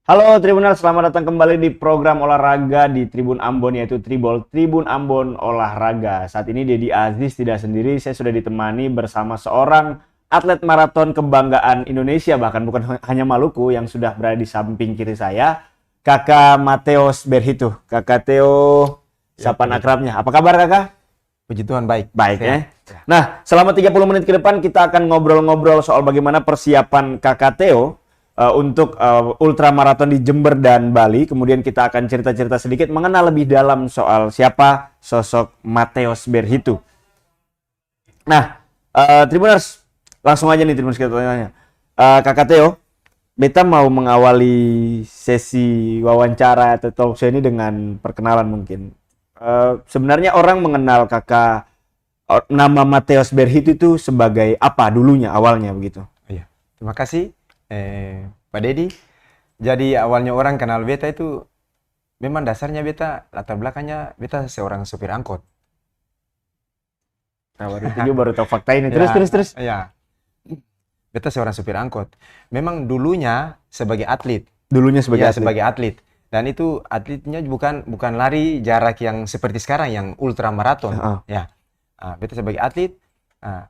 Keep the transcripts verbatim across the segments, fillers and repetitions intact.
Halo Tribuners, selamat datang kembali di program olahraga di Tribun Ambon, yaitu Tribol, Tribun Ambon Olahraga. Saat ini Dedi Aziz tidak sendiri, saya sudah ditemani bersama seorang atlet maraton kebanggaan Indonesia, bahkan bukan ha-, hanya Maluku, yang sudah berada di samping kiri saya, Kakak Mateos Berhitu. Kakak Teo, ya, sapaan akrabnya. Apa kabar, Kakak? Puji Tuhan, baik. Baik, ya. Sehat. Ya. Nah, selama tiga puluh menit ke depan kita akan ngobrol-ngobrol soal bagaimana persiapan Kakak Teo, eh, untuk, eh, ultramaraton di Jember dan Bali. Kemudian kita akan cerita-cerita sedikit, mengenal lebih dalam soal siapa sosok Mateos Berhitu. Nah, eh, Tribuners, langsung aja nih, Tribuners, kita tanya. Eh, Kakak Teo, beta mau mengawali sesi wawancara atau talk show ini dengan perkenalan mungkin. Eh, sebenarnya orang mengenal Kakak, eh, nama Mateos Berhitu itu sebagai apa dulunya, awalnya begitu? Iya. Terima kasih, eh, Pak Dedi. Jadi, awalnya orang kenal beta itu memang dasarnya beta, latar belakangnya beta seorang supir angkot. Nah, baru itu juga baru tahu fakta ini. Terus, ya, terus, terus. Ya. Beta seorang supir angkot. Memang dulunya sebagai atlet. Dulunya sebagai, ya, atlet. Sebagai atlet. Dan itu atletnya bukan, bukan lari jarak yang seperti sekarang, yang ultramaraton. Heeh. Ya. Ah, beta sebagai atlet. Ah,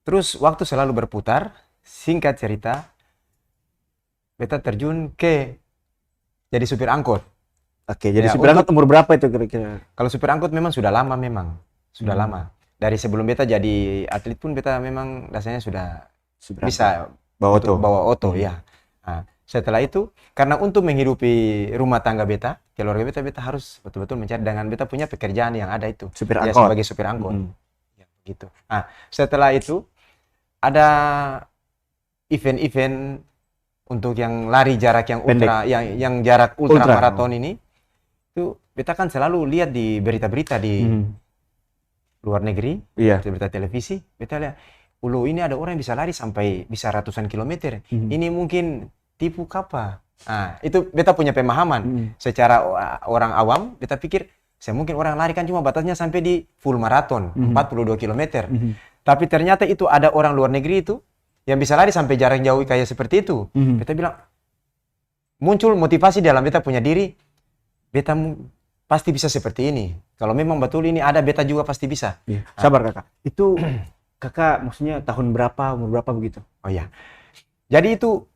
terus waktu selalu berputar, singkat cerita, beta terjun ke jadi supir angkot. Oke, jadi, ya, supir angkot untuk umur berapa itu kira-kira? Kalau supir angkot memang sudah lama memang. Sudah, hmm, lama. Dari sebelum beta jadi atlet pun beta memang dasarnya sudah, supir angkot, bisa bawa oto. Bawa oto, hmm, ya. Nah, setelah itu, karena untuk menghidupi rumah tangga beta, keluarga beta, beta harus betul-betul mencari dengan beta punya pekerjaan yang ada itu. Supir angkot. Ya, sebagai supir angkot. Hmm. Ya, begitu. Nah, setelah itu, ada event-event untuk yang lari jarak yang ultra, pendek, yang, yang jarak ultra, ultra maraton ini, itu beta kan selalu lihat di berita-berita di, hmm, luar negeri, iya, berita televisi, beta lihat, "Ulu, ini ada orang yang bisa lari sampai bisa ratusan kilometer. Hmm. Ini mungkin tipu kapa?" Ah, itu beta punya pemahaman. Hmm. Secara o-, orang awam, beta pikir, "Seng mungkin orang lari kan cuma batasnya sampai di full marathon, hmm, empat puluh dua kilometer." Hmm. Tapi ternyata itu ada orang luar negeri itu, yang bisa lari sampai jarak jauh kayak seperti itu. Mhm. Beta bilang, muncul motivasi dalam beta punya diri, beta mu-, pasti bisa seperti ini. Kalau memang betul ini ada, beta juga pasti bisa. Iya. Ah. Sabar, Kakak. Itu Kakak maksudnya tahun berapa, umur berapa begitu? Oh, iya. Jadi itu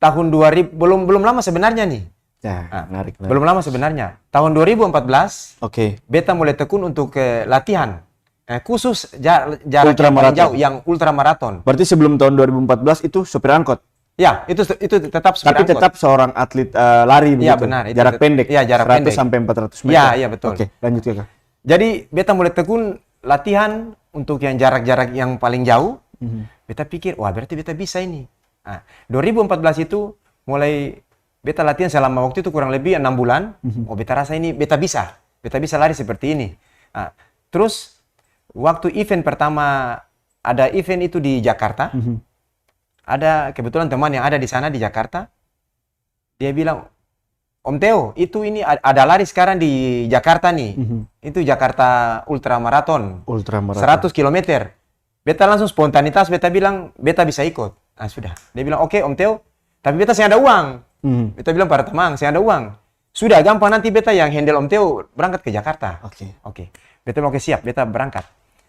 tahun dua ribu, belum, belum lama sebenarnya nih. Ya, ah, menarik, menarik. Belum lama sebenarnya. Tahun dua ribu empat belas, oke, beta mulai tekun untuk, eh, latihan. Eh, khusus ja-, jarak yang paling jauh, ultramaraton, yang ultramaraton. Berarti sebelum tahun dua ribu empat belas itu supir angkot? Ya, itu se-, itu tetap supir angkot. Tapi tetap seorang atlet, eh, lari begitu? Iya, benar, itu jarak pendek, iya, jarak pendek. Seratus sampai empat ratus meter. Iya, iya, betul. Oke, lanjut, Kakak. Jadi, beta mulai tekun latihan untuk yang jarak-jarak yang paling jauh. Mhm. Beta pikir, "Wah, berarti beta bisa ini." Nah, dua ribu empat belas itu mulai beta latihan selama waktu itu kurang lebih enam bulan. Mhm. Oh, beta rasa ini beta bisa. Beta bisa lari seperti ini. Nah, terus waktu event pertama, ada event itu di Jakarta. Mhm. Ada kebetulan teman yang ada di sana di Jakarta. Dia bilang, "Om Teo, itu ini a-, ada lari sekarang di Jakarta nih. Mhm. Itu Jakarta Ultra Marathon. Ultra Marathon. Seratus kilometer." Beta langsung spontanitas, beta bilang, "Beta bisa ikut." Ah, sudah. Dia bilang, "Oke, Om Teo." Tapi beta seng ada uang. Mhm. Beta bilang, "Para tamang, seng ada uang." "Sudah, gampang, nanti beta yang handle Om Teo berangkat ke Jakarta." Oke. Oke. Beta bilang, "Oke, siap, beta berangkat."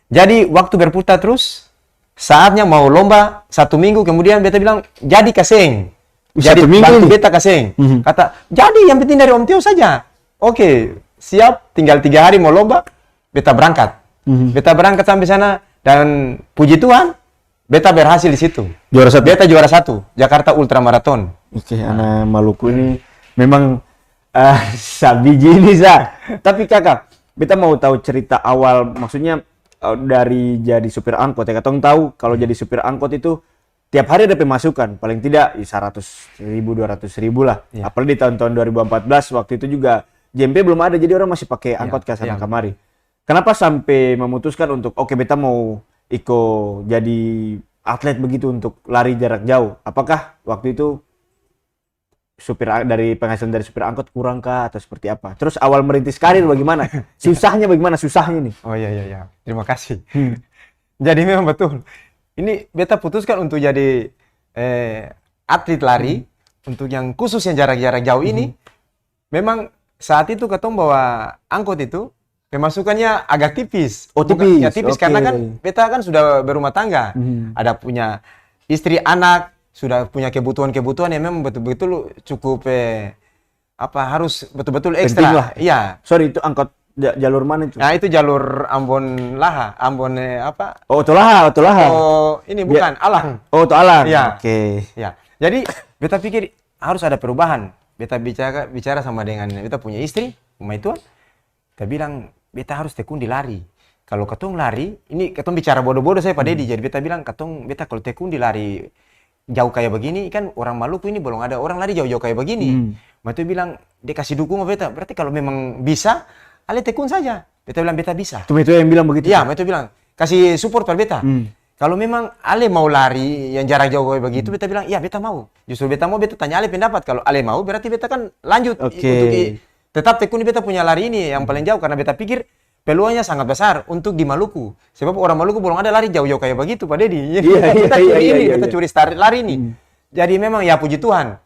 Jadi, waktu berputar terus, saatnya mau lomba, satu minggu kemudian beta bilang, "Jadi ka seng?" Jadi, satu minggu bantu ini? Beta ka seng? Mhm. Kata, "Jadi, yang penting dari Om Teo saja." Oke, siap, tinggal tiga hari mau lomba, beta berangkat. Mhm. Beta berangkat sampe sana, dan puji Tuhan, beta berhasil di situ. Juara satu? Beta juara satu, Jakarta Ultra Marathon. Oke, ana Maluku ini memang, eh, sabiji ini sa. Tapi Kaka, beta mau tau cerita awal, maksudnya, eh, dari jadi supir angkot ya. Katong tau kalo jadi supir angkot itu tiap hari ada pemasukan, paling tidak, ya, seratus ribu, dua ratus ribu lah. Iya. Apalagi di tahun-tahun dua ribu empat belas, waktu itu juga J M P belum ada, jadi orang masih pake angkot ka sana kamari. Kenapa sampe memutuskan untuk, "Oke, beta mau iko jadi atlet begitu untuk lari jarak jauh"? Apakah waktu itu supir a-, dari penghasilan dari supir angkot kurang kah atau seperti apa? Terus awal merintis karir bagaimana? Susahnya bagaimana? Susahnya nih. Oh, iya, iya, iya. Terima kasih. Hmm. Jadi memang betul. Ini beta putuskan untuk jadi, eh, atlet lari. Hmm. untuk yang khusus yang jarak-jarak jauh ini, mhm, memang saat itu katong bawa angkot itu, pemasukannya agak tipis. Oh, bukan, tipis. Ya, tipis, oke, karena kan beta kan sudah berumah tangga. Mhm. Ada punya istri, anak, sudah punya kebutuhan-kebutuhan yang memang betul-betul cukup, eh, apa, harus betul-betul ekstra. Penting lah. Iya. Sorry, itu angkot ja-, jalur mana itu? Nah, itu jalur Ambon Laha, Ambon, eh, apa? Oh, Oto Laha, Oto Laha. Oto ini bukan, Alang. Oh, Oto Alang. Iya. Oke. Iya. Jadi, beta pikir harus ada perubahan. Beta bicara, bicara sama dengan beta punya istri, mama itu, beta bilang, "Beta harus tekun di lari. Kalau katong lari," ini katong bicara bodo-bodo saja, Pak Dedi. Hmm. Jadi beta bilang, "Katong, beta kalau tekun di lari jauh kaya bagini, kan orang Maluku ini balong ada orang lari jauh-jauh kaya bagini." Hmm. Mama itu bilang, dia kasi dukung beta, "Berarti kalau memang bisa, ale tekun saja." Beta bilang, "Beta bisa." Cuma itu yang bilang begitu? Iya, mama itu bilang, kasi support par beta. Hmm. Kalau memang ale mau lari yang jarak jauh kaya bagitu, hmm, beta bilang, "Iya, beta mau." Justru beta mau, beta tanya ale pendapat. Kalau ale mau, berarti beta kan lanjut i-, oke, untuk i-, tetap tekuni beta punya lari ini yang paling jauh, karena beta pikir peluangnya sangat besar untuk di Maluku. Sebab orang Maluku balong ada lari jauh-jauh kaya bagitu, Pak Dedi. Iya, iya, iya, iya, iya. Beta curi ini, beta curi start lari ini. Hmm. Jadi memang, ya, puji Tuhan.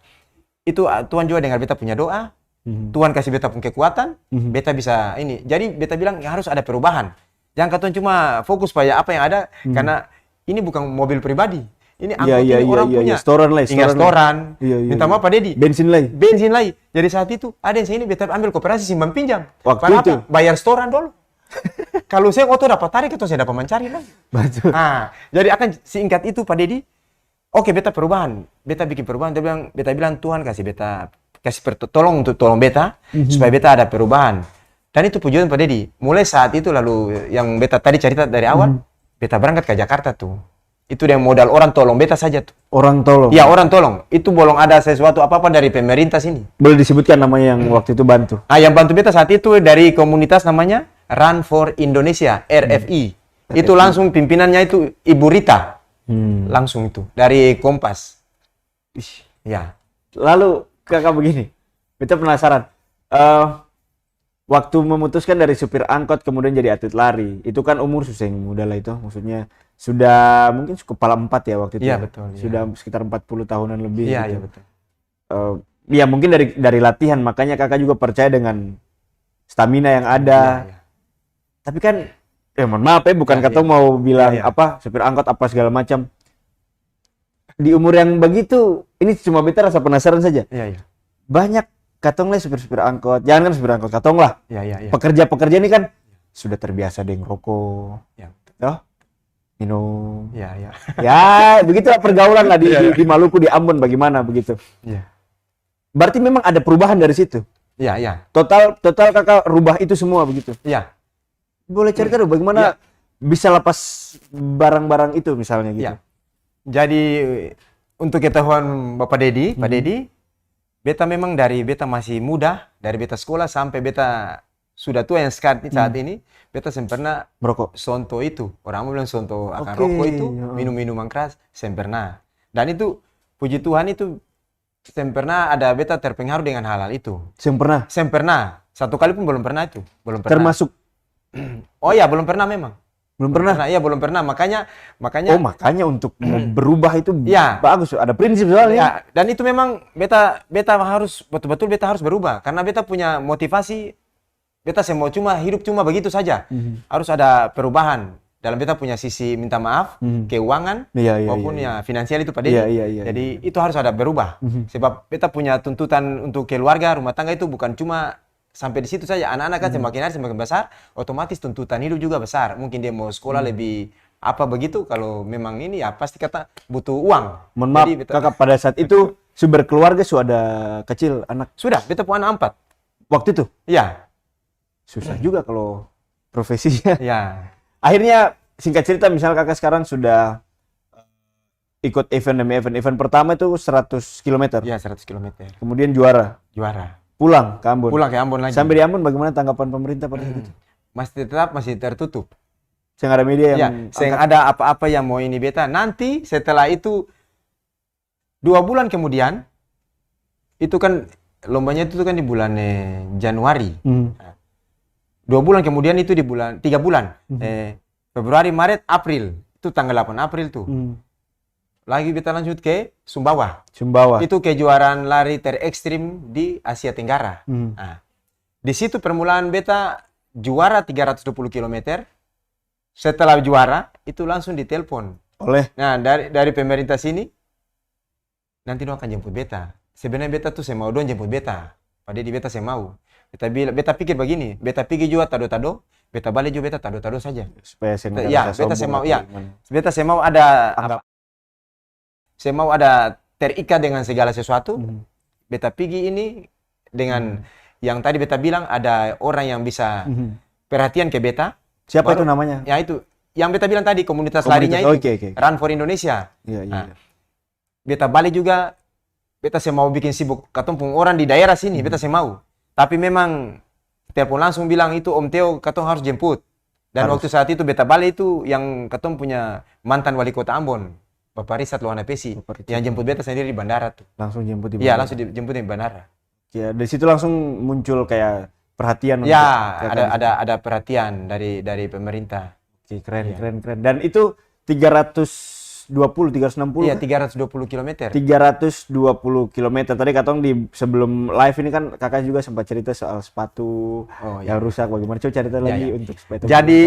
Itu, ah, Tuhan juga dengar beta punya doa. Mhm. Tuhan kasi beta pung kekuatan, mhm, beta bisa ini. Jadi beta bilang, "Ya, harus ada perubahan. Jang katong cuma fokus pada apa yang ada, mhm, karena ini bukan mobil pribadi. Ini angkot, iya, ini orang punya." Iya, iya, iya. Setoran lah, setoran. Iya, setoran. Iya, iya, iya. Minta maaf, Pak Dedi. Bensin lai. Bensin lai. Jadi saat itu, ada yang seng ini, beta ambil koperasi simpan pinjam. Waktu itu. Bayar setoran dolo. Kalau seng, oto dapa tarik, katong seng dapa mancari lai. Betul. Ah, jadi akang singkat itu, Pak Dedi, oke, beta perubahan. Beta biking perubahan, beta bilang, beta bilang, "Tuhan kasi beta, kasi perto-, tolong untuk tolong beta, mhm, supaya beta ada perubahan." Dan itu puji Tuhan, Pak Dedi. Mulai saat itu, lalu yang beta tadi carita dari awal, mhm, beta berangkat ka Jakarta tu. Itu deng modal orang tolong beta saja tu. Orang tolong? Iya, orang tolong. Itu balong ada sesuatu apa-apa dari pemerintah sini. Boleh disebutkan namanya yang waktu itu bantu? Ah, yang bantu beta saat itu dari komunitas namanya Run for Indonesia, R F I. Hmm. Itu R F I. Langsung pimpinannya itu Ibu Rita. Hmm. Langsung itu, dari Kompas. Ih. Ya. Lalu, Kakak, begini, beta penasaran. Eh, waktu memutuskan dari supir angkot kemudian jadi atlet lari, itu kan umur su seng muda lah itu, maksudnya sudah mungkin su kepala empat ya waktu itu ya? Iya, betul, iya. Sudah sekitar empat puluh tahunan lebih gitu. Iya, iya, betul. Eh, ya mungkin dari, dari latihan, makanya Kakak juga percaya dengan stamina yang ada. Iya, iya. Tapi kan, eh, mohon maaf ya, bukan katong mau bilang apa, supir angkot apa segala macam. Di umur yang begitu, ini cuma beta rasa penasaran saja. Iya, iya. Banyak katong lai supir-supir angkot, jangan kan supir angkot, katong lah. Iya, iya, iya. Pekerja-pekerja ini kan sudah terbiasa deng roko, toh? Minum. Iya, iya. Ya, begitulah pergaulan lah di, di, di Maluku, di Ambon, bagaimana begitu. Iya. Berarti memang ada perubahan dari situ? Iya, iya. Total, total Kakak rubah itu semua begitu? Iya. Boleh cerita dong bagaimana bisa lapas barang-barang itu misalnya gitu? Iya. Jadi, untuk ketahuan Bapak Dedi, Pak Dedi, beta memang dari beta masih muda, dari beta sekolah sampe beta sudah tua yang sekarang saat ini, beta seng pernah sonto itu. Orang bilang sonto akang roko itu, minum minuman keras, seng pernah. Dan itu, puji Tuhan itu seng pernah ada beta terpengaruh dengan hal-hal itu. Seng pernah? Seng pernah. Satu kali pun belum pernah itu. Belum pernah. Termasuk? Oh iya, belum pernah memang. Belum pernah? Belum pernah, iya, belum pernah. Makanya, makanya. Oh, makanya untuk berubah itu bagus, ada prinsip soalnya. Iya, dan itu memang beta, beta harus, betul-betul beta harus berubah. Karena beta punya motivasi, beta seng mau cuma hidup cuma begitu saja. Harus ada perubahan dalam beta punya sisi minta maaf, keuangan, maupun ya finansial itu, Pak Dedi. Iya, iya, iya. Jadi, itu harus ada berubah. Sebab beta punya tuntutan untuk keluarga, rumah tangga itu bukan cuma sampe di situ saja. Anak-anak kan semakin hari semakin besar, otomatis tuntutan hidup juga besar. Mungkin dia mau sekolah lebih apa begitu, kalau memang ini ya pasti kata butuh uang. Mohon maaf, Kakak, pada saat itu su berkeluarga, su ada kecil anak? Sudah, beta pung anak ampat. Waktu itu? Iya. Susah juga kalau profesinya. Iya. Akhirnya, singkat cerita, misal Kakak sekarang sudah ikut event demi event. Event pertama itu seratus kilometer. Iya, seratus kilometer. Kemudian juara. Juara. Pulang ke Ambon. Pulang ke Ambon lagi. Sampai di Ambon, bagaimana tanggapan pemerintah pada saat itu? Masih tetap, masih tertutup. Seng ada media yang angkat? Seng ada apa-apa yang mau ini beta. Nanti setelah itu, dua bulan kemudian, itu kan lombanya itu kan di bulan, eh, Januari. Nah, dua bulan kemudian itu di bulan, tiga bulan. Eh, Februari, Maret, April. Itu tanggal delapan April tuh. Lagi beta lanjut ke Sumbawa. Sumbawa. Itu kejuaraan lari terekstrim di Asia Tenggara. Hmm. Nah, di situ permulaan beta juara tiga ratus dua puluh kilometer. Setelah juara, itu langsung ditelepon. Oleh? Nah, dari, dari pemerintah sini, nanti dong akan jemput beta. Sebenarnya beta tuh seng mau dong jemput beta. Padahal di beta seng mau. Beta bila-, beta pikir bagini, beta pigi jua tado-tado, beta bale jua beta tado-tado saja. Supaya seng ada ya, rasa beta seng sombong mau, atau ya. Gimana? Beta seng mau ada anggap apa, seng mau ada terikat dengan segala sesuatu. Mhm. Beta pigi ini dengan mhm, yang tadi beta bilang ada orang yang bisa mhm, perhatian ke beta. Siapa itu namanya? Ya itu, yang beta bilang tadi, komunitas larinya itu, komunitas, oke, oke, oke. Run for Indonesia. Iya, iya, nah, iya. Beta bale juga, beta seng mau biking sibuk katong pung orang di daerah sini, hmm, beta seng mau. Tapi memang telepon langsung bilang, "Itu Om Theo, katong harus jemput." Dan harus. Waktu saat itu beta bale itu yang katong punya mantan wali kota Ambon, Bapak Richard Lohanapesi, Bapak Richard. Yang jemput beta sendiri di bandara tuh. Langsung jemput di bandara? Iya, langsung dijemput di bandara. Ya, dari situ langsung muncul kayak perhatian untuk, ya, ada, ada, ada perhatian dari, dari pemerintah. Oke, keren, iya, keren, keren. Dan itu tiga ratus dua puluh, tiga ratus enam puluh kah? Iya, tiga ratus dua puluh kilometer. Tiga ratus dua puluh kilometer. Tadi katong di sebelum live ini kan kakak juga sempat cerita soal sepatu yang rusak. Oh, iya. Bagaimana? Coba cerita lagi, iya, iya, untuk sepatu. Jadi,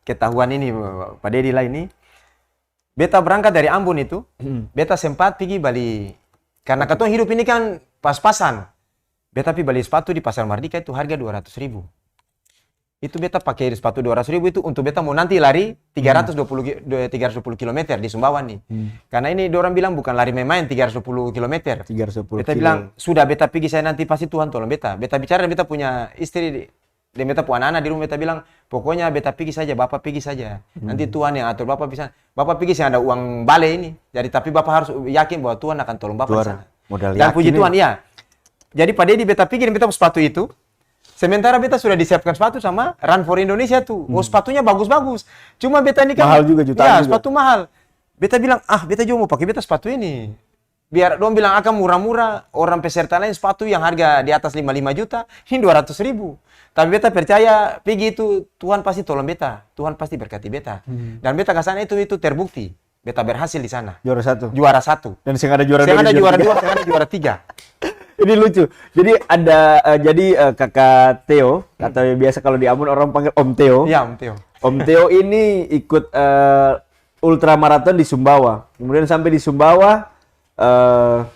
ketahuan ini, Pak Dedi lah ini. Beta berangkat dari Ambon itu, hmm, beta sempat pigi bali, karena katong hidup ini kan pas-pasan. Beta pi bali sepatu di Pasar Mardika itu harga dua ratus ribu. Itu beta pake sepatu dua ratus ribu itu untuk beta mo nanti lari tiga ratus dua puluh ki-, dua, tiga ratus dua puluh kilometer di Sumbawa ni. Hmm. Karena ini dorang bilang bukan lari main-main tiga ratus dua puluh kilometer. Tiga ratus dua puluh kilo. Beta bilang, "Sudah beta pigi saja nanti pasti Tuhan tolong beta." Beta bicara deng beta punya istri, deng beta pung ana-ana di rumah, beta bilang, "Pokoknya beta pigi saja, Bapa pigi saja. Hmm. Nanti Tuhan yang atur Bapa bisa. Bapa pigi seng ada uang bale ini. Jadi, tapi Bapa harus yakin bahwa Tuhan akan tolong Bapa di sana." Modal yakin. Dan puji Tuhan, iya. Jadi, pa Dedi beta pigi deng beta pung sepatu itu, sementara beta sudah disiapkan sepatu sama Run for Indonesia tu. Hmm. Oh, sepatunya bagus-bagus. Cuma beta ini kan mahal juga, jutaan juga. Iya, sepatu mahal. Beta bilang, "Ah, beta juga mo pake beta sepatu ini." Biar dong bilang akang mura-mura, orang peserta laeng sepatu yang harga di atas lima lima juta, ini dua ratus ribu. Tapi beta percaya, pigi itu Tuhan pasti tolong beta, Tuhan pasti berkati beta. Hmm. Dan beta kasana itu, itu terbukti, beta berhasil di sana. Juara satu? Juara satu. Dan seng ada juara dua, seng ada juara dua, seng ada juara tiga. Ini lucu. Jadi ada, eh, jadi, eh, Kakak Theo, atau yang biasa kalau di Ambon orang panggil Om Theo. Iya, Om Theo. Om Theo ini ikut, eh, ultramaraton di Sumbawa. Kemudian sampai di Sumbawa, eh,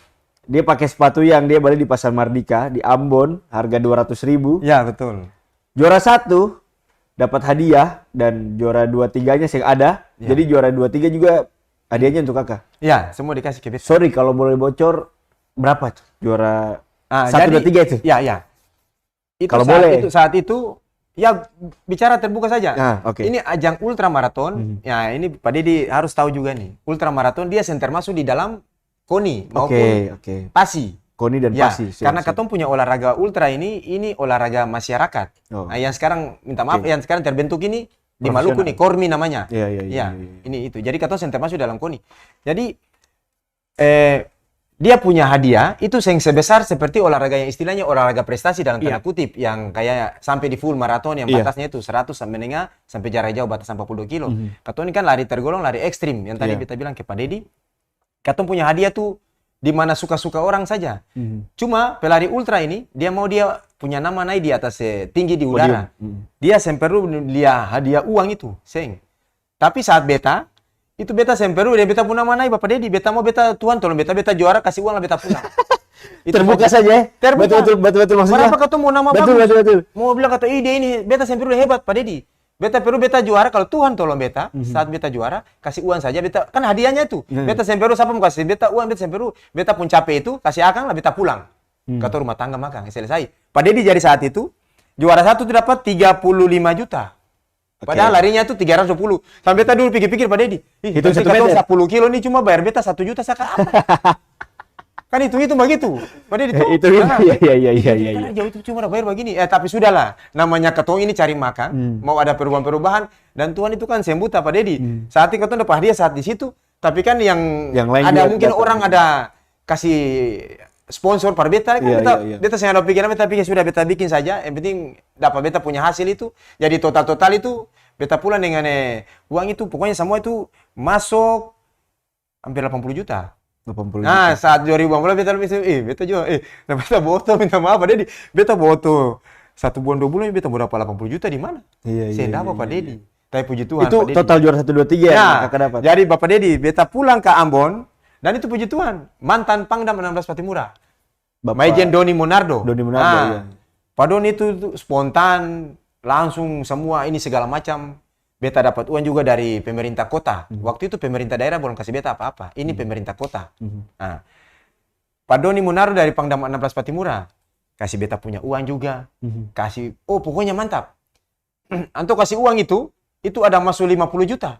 dia pake sepatu yang dia bali di Pasar Mardika di Ambon, harga dua ratus ribu. Ya, betul. Juara satu dapat hadiah dan juara dua tiganya seng ada. Ya. Jadi juara dua tiga juga hadiahnya untuk kakak. Ya, semua dikasih ke beta. Sorry, kalau boleh bocor, berapa tuh juara satu, dua, tiga itu? Ah, jadi, ya, ya. Itu kalau saat boleh. Itu, saat itu, ya, bicara terbuka saja. Ah, oke. Ini ajang ultramaraton, mhm, ya, ini Pa Dedi harus tahu juga nih. Ultramaraton dia seng termasuk di dalam KONI maupun, oke, oke, PASI. KONI dan, ya, PASI, siap, karena, siap, katong punya olahraga ultra ini, ini olahraga masyarakat. Oh. Nah, yang sekarang, minta maaf, oke, yang sekarang terbentuk ini di Maluku nih, profesional. KORMI namanya. Iya, iya, iya, ya, iya, iya, ini itu. Jadi, katong seng termasuk dalam KONI. Jadi, eh, dia punya hadiah itu seng sebesar seperti olahraga yang istilahnya olahraga prestasi dalam tanda kutip, iya, yang kayak sampai di full marathon yang, iya, batasnya itu seratus menengah sampai jarak jauh batas empat puluh dua kilo. Mhm. Katong ini kan lari tergolong lari ekstrim yang tadi, iya, beta bilang ke Pa Dedi. Katong punya hadiah tuh di mana suka-suka orang saja. Mhm. Cuma pelari ultra ini dia mau dia punya nama naik di atas, eh, tinggi di udara. Podium. Mhm. Dia seng perlu lia hadiah uang itu, seng. Tapi saat beta, itu beta seng perlu deng beta pung nama nae, Bapa Dedi. Beta mau beta, Tuhan tolong beta, beta juara, kasi uang la beta pulang. Itu saja. Terbuka saja, eh? Terbuka. Betul, betul, betul, betul, maksudnya. Barapa katong mo nama bagus? Betul, betul, betul. Mo bilang kata, "Ih, dia ini, beta seng perlu deng hebat, Pa Dedi." Beta perlu beta juara, kalo Tuhan tolong beta, mhm, saat beta juara, kasi uang saja, beta, kan hadiahnya itu. Hmm. Beta seng perlu sapa mo kasi beta uang, beta seng perlu, beta pung cape itu, kasi akang la beta pulang. Hmm. Katong rumah tangga makang, selesai. Pa Dedi jadi saat itu, juara satu tu dapat tiga puluh lima juta. Oke. Padahal larinya tu tiga ratus dua puluh. Sampe beta dulu pikir-pikir, Pa Dedi, "Ih, hitung berarti satu katong meter. Sapuluh kilo ni cuma bayar beta satu juta sa ka apa?" Kan hitung-hitung bagitu. Pa Dedi tu, itu, itu, ah, iya, iya, iya, iya, iya, iya. Kan jauh itu cuma bayar bagini. Eh, tapi sudahlah. Namanya katong ini cari makang, hmm, mau ada perubahan-perubahan. Dan Tuhan itu kan seng buta, Pa Dedi. Hmm. Saat itu katong dapa hadiah saat di situ, tapi kan yang, yang lain ada juga mungkin datang. Orang ada kasi sponsor par beta, kan, iya, beta, iya, iya, beta seng ada pikiran, beta pikir sudah beta bikin saja, yang penting dapa beta punya hasil itu. Jadi total-total itu, beta pulang dengan, eh, uang itu, pokoknya samua itu masuk, hampir delapan puluh juta. Delapan puluh juta. Nah, saat dua ribu delapan belas beta bilang, "Eh, beta jua, eh, nah, beta bawa oto, minta maaf, Pak Dedi. Beta bawa oto satu bulan, dua bulan, beta mo dapa delapan puluh juta di mana? Iya, iya, seng dapa, iya, Pak Dedi." Tapi puji Tuhan, Pak Dedi. Itu total juara satu, dua, tiga yang Kakak dapat? Nah, jadi Bapak Dedi, beta pulang ka Ambon, dan itu puji Tuhan, mantan Pangdam enam belas Pattimura. Bapak Maijen Doni Monardo. Doni Monardo, ah, iya. Pa Doni itu, itu spontan, langsung semua ini segala macam. Beta dapat uang juga dari pemerintah kota. Hmm. Waktu itu pemerintah daerah belum kasih beta apa-apa. Ini, hmm, pemerintah kota. Hmm. Nah, Pa Doni Monardo dari Pangdam enam belas Pattimura, kasih beta punya uang juga. Hmm. Kasih, oh, pokoknya mantap. Anto kasi uang itu, itu ada maso lima puluh juta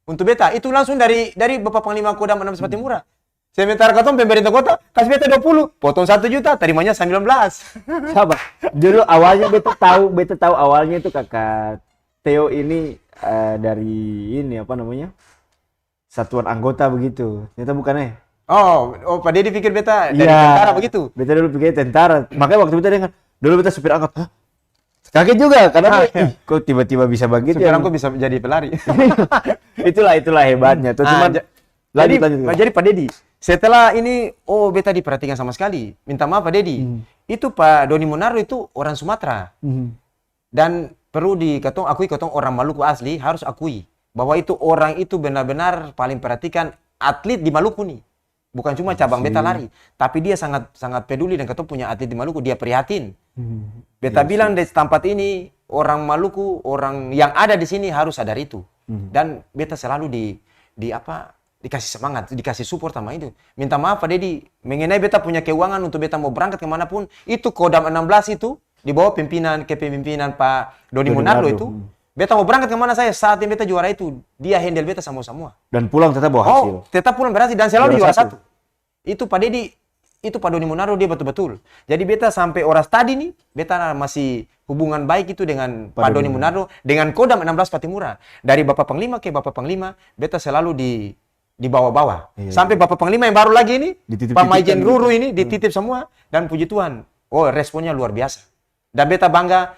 untuk beta. Itu langsung dari, dari Bapak Panglima Kodam enam Pattimura. Sementara katong pemerintah kota kasi beta dua puluh, potong satu juta, tarimanya sambilan belas. Sabar. Dulu awalnya beta tahu, beta tahu awalnya itu Kaka Theo ini, eh, dari ini, apa namanya? Satuan anggota begitu. Ternyata bukan, eh. Oh, oh, Pa Dedi pikir beta dari tentara begitu? Iya. Beta dulu pikir tentara. Makanya waktu beta dengar, dulu beta supir angkot, "Hah?" Kaget juga, karena, ah, iya, "Ih, kok tiba-tiba bisa begitu?" Supir angkot bisa jadi pelari. Itulah, itulah hebatnya. Tuh, ah, cuman ja-, lanjut, jadi, lanjut, lanjut. Jadi, Pa Dedi, setelah ini, oh, beta diperhatikan sama sekali. Minta maaf, Pa Dedi. Hmm. Itu Pa Doni Monardo itu orang Sumatera. Hmm. Dan perlu di katong akui, katong orang Maluku asli harus akui bahwa itu orang itu benar-benar paling perhatikan atlet di Maluku ni. Bukan cuma cabang beta lari, tapi dia sangat, sangat peduli deng katong punya atlet di Maluku, dia prihatin. Hmm. Beta bilang di tampat ini, orang Maluku, orang yang ada di sini harus sadar itu. Hmm. Dan beta selalu di, di apa, dikasih semangat, dikasih support sama itu. Minta maaf, Pa Dedi, mengenai beta punya keuangan untuk beta mau berangkat kemana pun, itu Kodam enam belas itu, di bawah pimpinan, kepemimpinan Pa Doni Monardo itu, hmm, beta mo berangkat kemana saja, saat yang beta juara itu, dia handle beta samua-samua. Dan pulang tetap bawa hasil. Oh, tetap pulang berhasil dan selalu juara satu. Juara satu. Itu Pa Dedi, itu Pa Doni Monardo dia betul-betul. Jadi beta sampe oras tadi ni, beta masih hubungan baik itu dengan Pa Doni Monardo, dengan Kodam enam belas Pattimura. Dari Bapak Panglima ke Bapak Panglima, beta selalu di dibawa-bawa. Iya, iya. Sampe Bapak Panglima yang baru lagi ini, dititip-titipkan gitu. Pa Maijen Ruru ini, hmm, dititip semua, dan puji Tuhan, oh, responnya luar biasa. Dan beta bangga,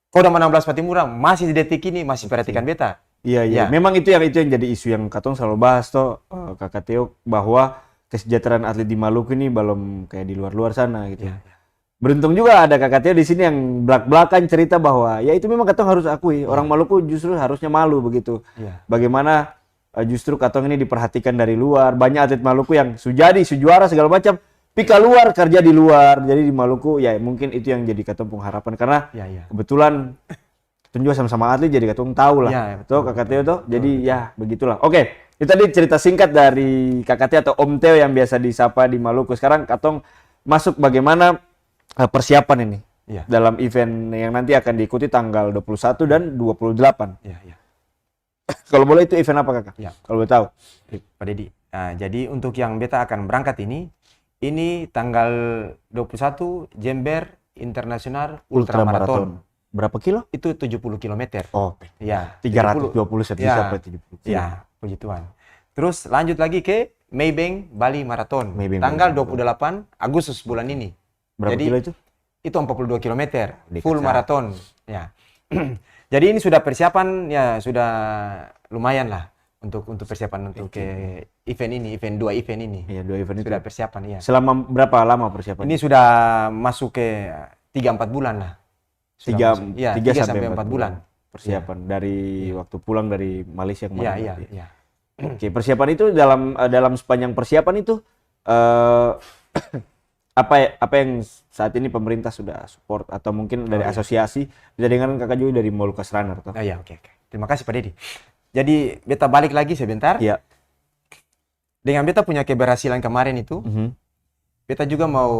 Kodam enam belas Pattimura masih di detik ini masih perhatikan beta. Iya, iya. Ya. Memang itu yang, itu yang jadi isu yang katong selalu bahas to, eh, Kaka Theo, bahwa kesejahteraan atlet di Maluku ini balom kaya di luar-luar sana gitu. Iya, iya. Beruntung juga ada Kaka Theo di sini yang blak-blakan cerita bahwa, ya itu memang katong harus akui, orang Maluku justru harusnya malu begitu. Iya. Bagaimana, eh, justru katong ini diperhatikan dari luar, banyak atlet Maluku yang su jadi, su juara segala macam, pi kaluar, karja di luar. Jadi di Maluku, ya mungkin itu yang jadi katong pung harapan. Karena kebetulan katong jua sama-sama atlet, jadi katong tau lah. Ya, ya, betul, betul. To, Kaka Theo to? Betul, betul. Jadi, ya, begitulah. Oke, itu tadi cerita singkat dari Kaka Theo atau Om Theo yang biasa disapa di Maluku. Sekarang katong masuk bagaimana, eh, persiapan ini dalam event yang nanti akan diikuti tanggal dua puluh satu dan dua puluh delapan. Ya, ya. Kalau boleh itu event apa, Kaka? Ya. Kalau boleh tahu. Oke, Pa Dedi. Nah, jadi untuk yang beta akan berangkat ini, ini tanggal dua puluh satu Jember International Ultra Marathon. Ultra Marathon. Berapa kilo? Itu tujuh puluh kilometer. Oh, ya, tiga ratus dua puluh tujuh puluh. Setiap bisa sampai tujuh puluh kilo. Ya, puji Tuhan. Terus lanjut lagi ke Maybank Bali Marathon, Maybank Bali Marathon, tanggal dua puluh delapan Agustus bulan ini. Berapa kilo itu? Jadi, itu empat puluh dua kilometer, full marathon. Ya. Jadi ini sudah persiapan, ya sudah lumayan lah untuk, untuk persiapan untuk ke event ini, event, dua event ini. Iya, dua event itu. Sudah persiapan, iya. Selama berapa lama persiapan? Ini sudah masuk ke tiga, empat bulan lah. Sudah masuk. Tiga, iya, tiga sampai empat bulan. Tiga sampai empat bulan persiapan dari waktu pulang dari Malaysia kemarin berarti. Iya, iya, iya. Oke, persiapan itu dalam, eh, dalam sepanjang persiapan itu, eh, apa, apa yang saat ini pemerintah sudah support atau mungkin dari asosiasi, bisa dengarkan Kakak juga dari Moluccas Runner, toh? Oh iya, oke, oke. Terima kasih, Pa Dedi. Jadi, beta balik lagi sebentar. Iya. Dengan beta punya keberhasilan kemarin itu, beta juga mau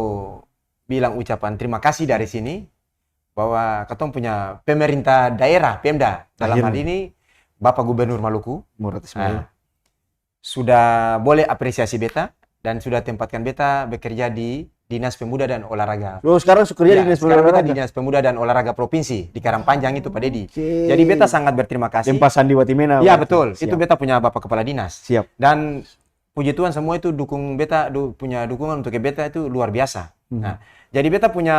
bilang ucapan terima kasih dari sini, bahwa katong punya pemerintah daerah, Pemda, dalam hal ini Bapak Gubernur Maluku, Murad Ismail, ah, sudah boleh apresiasi beta dan sudah tempatkan beta bekerja di Dinas Pemuda dan Olahraga. Oh, sekarang su kerja di Dinas Pemuda dan Olahraga? Ya, sekarang beta di Dinas Pemuda dan Olahraga Provinsi di Karang Panjang itu, Pa Dedi. Oke. Jadi beta sangat berterima kasih. Yang pas Sandiwati Mena. Ya, betul. Siap. Itu beta punya Bapak Kepala Dinas. Siap. Dan puji Tuhan, semua itu dukung beta, du-, punya dukungan untuk beta itu luar biasa. Hmm. Nah, jadi beta punya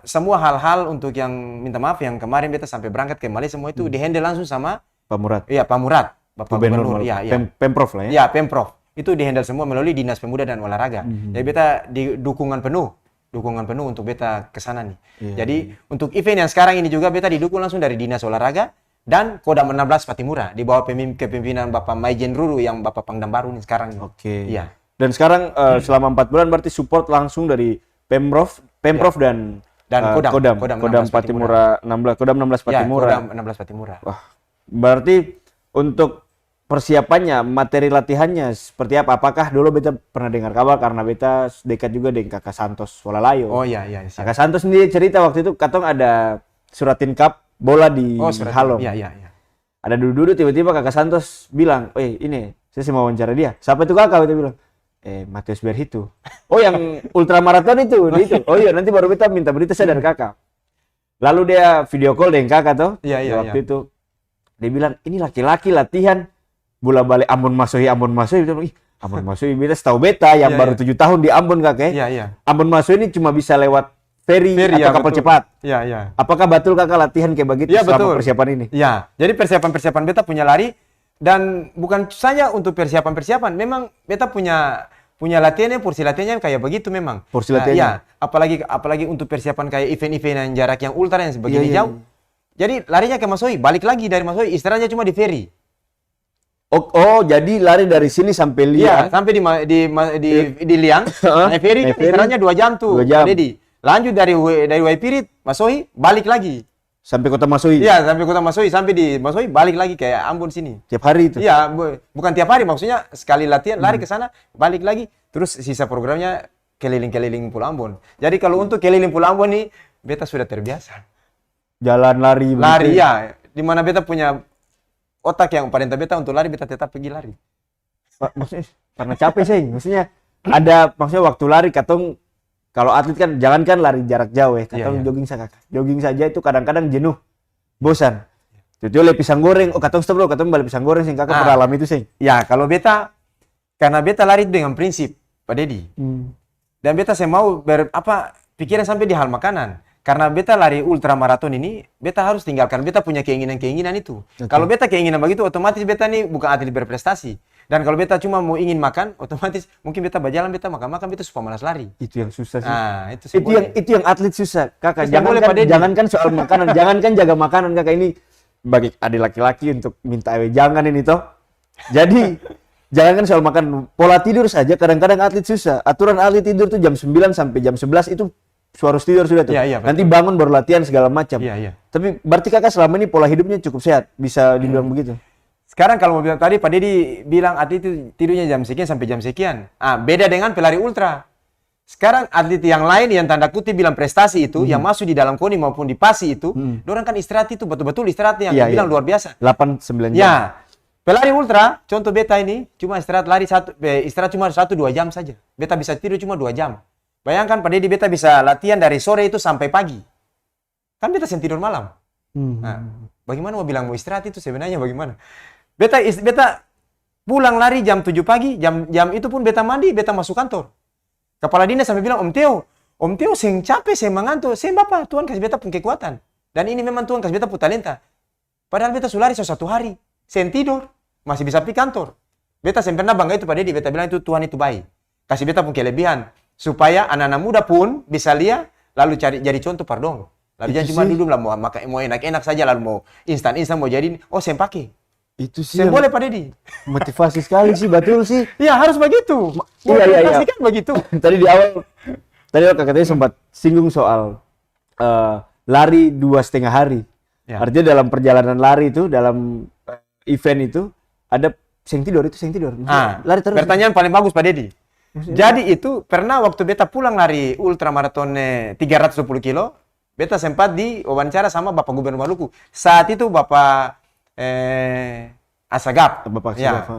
semua hal-hal untuk yang, minta maaf, yang kemarin beta sampai berangkat ke Malaysia, semua itu di-handle langsung sama Pak Murad. Iya, Pak Murad. Bapak Gubernur, Gubernur, Maluku. Ya, ya. Pem-, Pemprov lah ya. Ya, Pemprov. Itu di-handle semua melalui Dinas Pemuda dan Olahraga. Mhm. Jadi beta di dukungan penuh, dukungan penuh untuk beta ke sana nih. Iya, iya. Jadi untuk event yang sekarang ini juga beta didukung langsung dari Dinas Olahraga dan Kodam enam belas Patimura di bawah pemim-, kepemimpinan Bapak Maijen Ruru yang Bapak Pangdam baru nih sekarang nih. Oke. Iya. Dan sekarang, eh, selama empat bulan berarti support langsung dari Pemprov, Pemprov Ya. dan, Dan eh, Kodam, Kodam, Kodam Kodam enam belas Patimura. Patimura enam belas, Kodam enam belas Ya, Patimura. Kodam enam belas Patimura. Wah, berarti untuk persiapannya, materi latihannya seperti apa? Apakah dulu beta pernah dengar kabar karena beta dekat juga dengan Kaka Santos Walalayo. Oh, iya, iya, siap. Kaka Santos sendiri cerita waktu itu, katong ada Suratin Cup bola di Oh, Suratin. Halong. Iya, iya, iya. Ada dudu-dudu, tiba-tiba Kaka Santos bilang, "Eh, ini, saya seng mau wawancara dia." "Siapa itu, Kaka?" beta bilang. "Eh, Mateus Berhitu." "Oh, yang ultramaraton itu, di itu?" "Oh iya, nanti baru beta minta berita saya dari Kaka." Lalu dia video call dengan Kaka, toh. Iya, iya, Waktu iya. itu, dia bilang, "Ini laki-laki latihan bola bale Ambon Masohi, Ambon Masohi." Beta bilang, "Ih, Ambon Masohi, beta setahu beta yang Iya, baru iya. tujuh tahun di Ambon, Kaka, eh." Iya, iya. "Ambon Masohi ini cuma bisa lewat feri Feri, atau ya, kapal betul. cepat. Iya, iya. Apakah betul Kaka latihan kayak begitu Iya, selama betul. persiapan ini?" Iya. Jadi persiapan-persiapan beta punya lari, dan bukan saja untuk persiapan-persiapan, memang beta punya, punya latihannya, porsi latihannya kayak begitu memang. Porsi Nah, latihannya? iya. Apalagi, apalagi untuk persiapan kayak event-event yang jarak yang ultra yang Iya, sebagainya iya, jauh. iya. Jadi larinya ke Masohi, balik lagi dari Masohi, istirahatnya cuma di feri. Oh, oh, jadi lari dari sini sampe Iya, Liang? sampe di ma-, di ma-, di, Iya. di Liang, Heeh, nae feri nae kan feri. istirahatnya dua jam tuh, Dua jam. Pak Dedi. Lanjut dari W-, dari Waipirit, Masohi, balik lagi. Sampe Kota Masohi? Iya, sampe Kota Masohi, sampe di Masohi, balik lagi ke Ambon sini. Tiap hari itu? Iya, bu-, bukan tiap hari, maksudnya sekali latihan, lari Hmm. ke sana, balik lagi, terus sisa programnya keliling-keliling Pulau Ambon. Jadi, kalau Hmm. untuk keliling Pulau Ambon nih, beta sudah terbiasa. Jalan lari Lari, begitu ya? iya. Di mana beta punya otak yang parenta beta untuk lari, beta tetap pigi lari. Pa-, maksudnya, karna cape seng. Maksudnya, ada, maksudnya waktu lari katong, kalo atlet kan, jangankan lari jarak jauh e, Iya, katong iya. jogging sa-, jogging saja itu kadang-kadang jenuh, bosan. Tiba-tiba lia pisang goreng, oh katong stop dolo, katong bali pisang goreng seng, kaka Ah. pernah alami itu seng? Ya, kalo beta, karna beta lari dengan prinsip, Pak Dedi. Hmm. Dan beta seng mau ber-, apa, pikiran sampe di hal makanan. Karna beta lari ultramaraton ini, beta harus tinggalkan beta punya keinginan-keinginan itu. Oke. Kalo beta keinginan bagitu, otomatis beta ni bukan atlet berprestasi. Dan kalo beta cuma mo ingin makan, otomatis mungkin beta bajalang, beta makan-makan, beta su pamalas lari. Itu yang susah sih. Ah, itu seng Itu yang, boleh. itu yang atlet susah, kaka. Itu seng boleh, Pak Jangankan, Dedi. jangankan soal makanan, jangankan jaga makanan, kaka. Ini bagi ade laki-laki untuk minta awe jangan ini, toh. Jadi, jangankan soal makan, pola tidur saja kadang-kadang atlet susah. Aturan atlet tidur tuh jam sembilan sampe jam sebelas itu su harus tidur sudah tuh. Iya, iya, betul. Nanti bangun baru latihan segala macam. Iya, iya. Tapi berarti kaka selama ini pola hidupnya cukup sehat, bisa dibilang begitu? Sekarang kalau mo bilang tadi, Pak Dedi bilang atlet itu tidurnya jam sekian sampe jam sekian. Ah, beda dengan pelari ultra. Sekarang atlet yang lain yang tanda kutip bilang prestasi itu, Mhm. yang masuk di dalam koni maupun di pasi itu, Mhm. dorang kan istirahat itu betul-betul istirahat yang Iya, dibilang iya. luar biasa. Delapan, sembilan jam. Ya, pelari ultra, contoh beta ini, cuma istirahat lari satu, eh, istirahat cuma satu dua jam saja. Beta bisa tidur cuma dua jam. Bayangkan, Pak Dedi, beta bisa latihan dari sore itu sampai pagi. Kan beta seng tidor malam. Hmm. Nah, bagaimana mo bilang mo istirahat itu sebenarnya bagaimana? Beta is-, beta pulang lari jam tujuh pagi, jam, jam itu pun beta mandi, beta maso kantor. Kapala dinas sampe bilang, "Om Teo, Om Teo seng cape, seng manganto?" "Seng, Bapa, Tuhan kasi beta pung kekuatan. Dan ini memang Tuhan kasi beta pung talenta." Padahal beta su lari so satu hari, seng tidor, masih bisa pi kantor. Beta seng pernah bangga itu, Pak Dedi, beta bilang itu Tuhan itu bae. Kasi beta pung kelebihan, supaya ana-ana muda pun bisa lia, lalu cari, jadi contoh par dong. Lalu Itu jang cuma sih. dudu la mo maka-, mo enak-enak saja, lalu mo instan-instan, mo jadi ini, oh, seng pake. Itu sih Seng yang boleh, Pak Dedi. motivasi sekali sih, betul sih. Iya, harus begitu. Ma-, iya, iya, iya. Motivasi kan begitu. Tadi di awal, tadi awal Kakak tadi sempat singgung soal, eh, lari dua setengah hari. Ya. Artinya dalam perjalanan lari itu, dalam, eh, event itu, ada seng tidor, itu seng tidor. Maksudnya, Ah, lari terus. pertanyaan paling bagus, Pak Dedi. Maksudnya Jadi itu pernah waktu beta pulang lari ultramaraton, eh, tiga ratus dua puluh kilo, beta sempat diwawancara sama Bapak Gubernur Maluku. Saat itu Bapak, eh, Asagaf. Bapak Ya. Asagaf, ha.